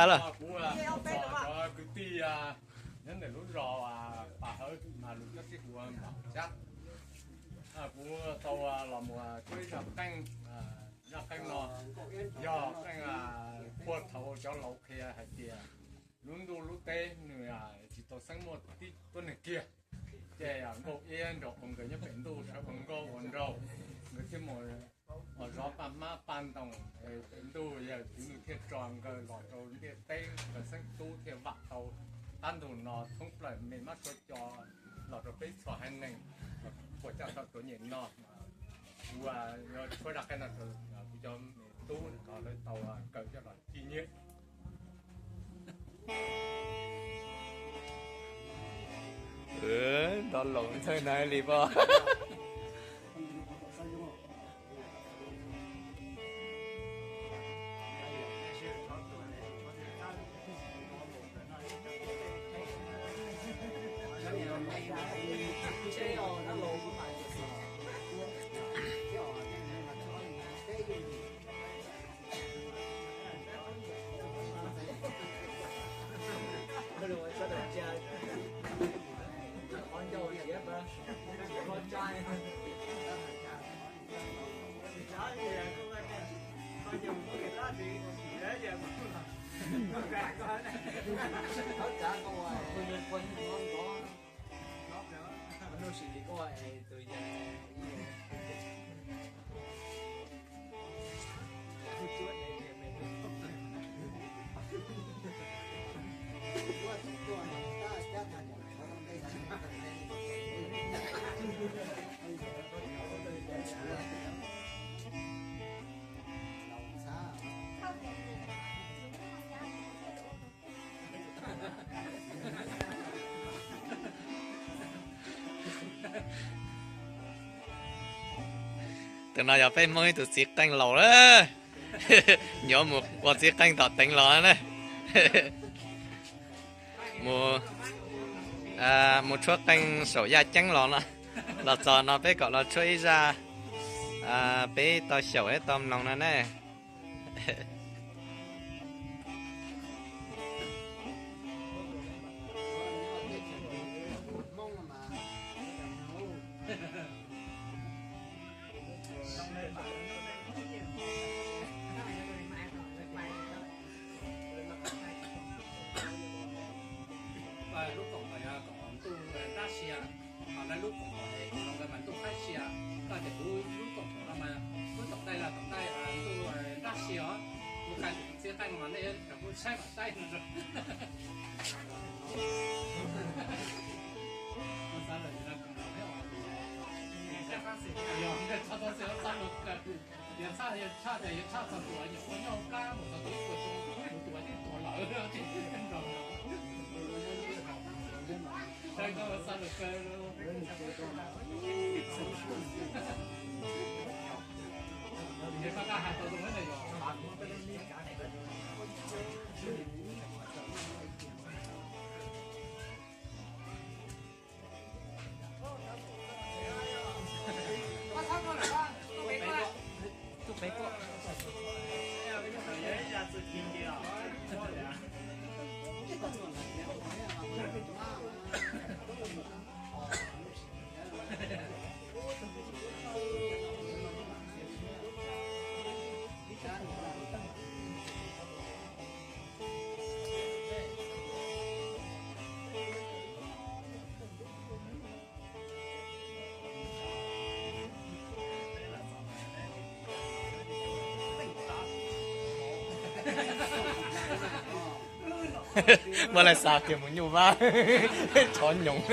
Kuv, kuv, kuv kwv tij nyob ntawm lub zos Pas Hawv mas lus cob tib hu Npam Xyab. Kuv tau los mus cuab ib zaj qeej. Zaj qeej no yog qeej puag thaum cov laus qhia hais tias lub ntuj lub teb nws tsis tau xeeb muaj tib tuab neeg kiag. Ces Nkauj Iab nrog nkawd nyob pem ntuj sawv ua nkauj ua nraug, nkawd thiaj mus zov paj hmab paj ntoos pem ntuj, yawg Tswv Ntuj thiaj tso nkawd los rau ntiaj teb, nkawd xeeb tub thiaj vam tau qab ntug no thoob plaws me mab suav co los rau peb txhua haiv neeg puas caj tau tuav nyem no. Kuv yuav tshuab zaj qeej no rau kuv cov me tub kom lawv tau kawm coj los ci nyiaj. Nrov loos ntxhawj na li poj. Tus no yog peb Hmoob ib tug txiv qeej laus lawm, yuav mus ua txiv qeej tom Teev los na. Mus, mus tshuab qeej saum yaj ceeb los no, los txog no peb kom los tshuab ib zaj, peb tau xyaum ib tau mloog no ne. Lub koom haum yog koom haum ntuj nrab sia, ho lawv lub koom haum es koom haum nkawd mas ntuj qaib sia. Koj tias kuv lub koom haum no mas kuv tom ntej los tom ntej ntuj nrab sia os. Kuv qhia tus txiv qeej no mas nej cov kuv saib mam saib no. Yog tshaj, yog tshaj tias yog tshaj txog tus uas nyuam qhuav nyob hauv plab mus txog tus ib puas xyoo, tus uas twb tuag lawm, saib koj xav lus kawg. Yog koj hais tau zoo na yog. Muab lawv xa kiag mus nyuj vab, tshov nyoos.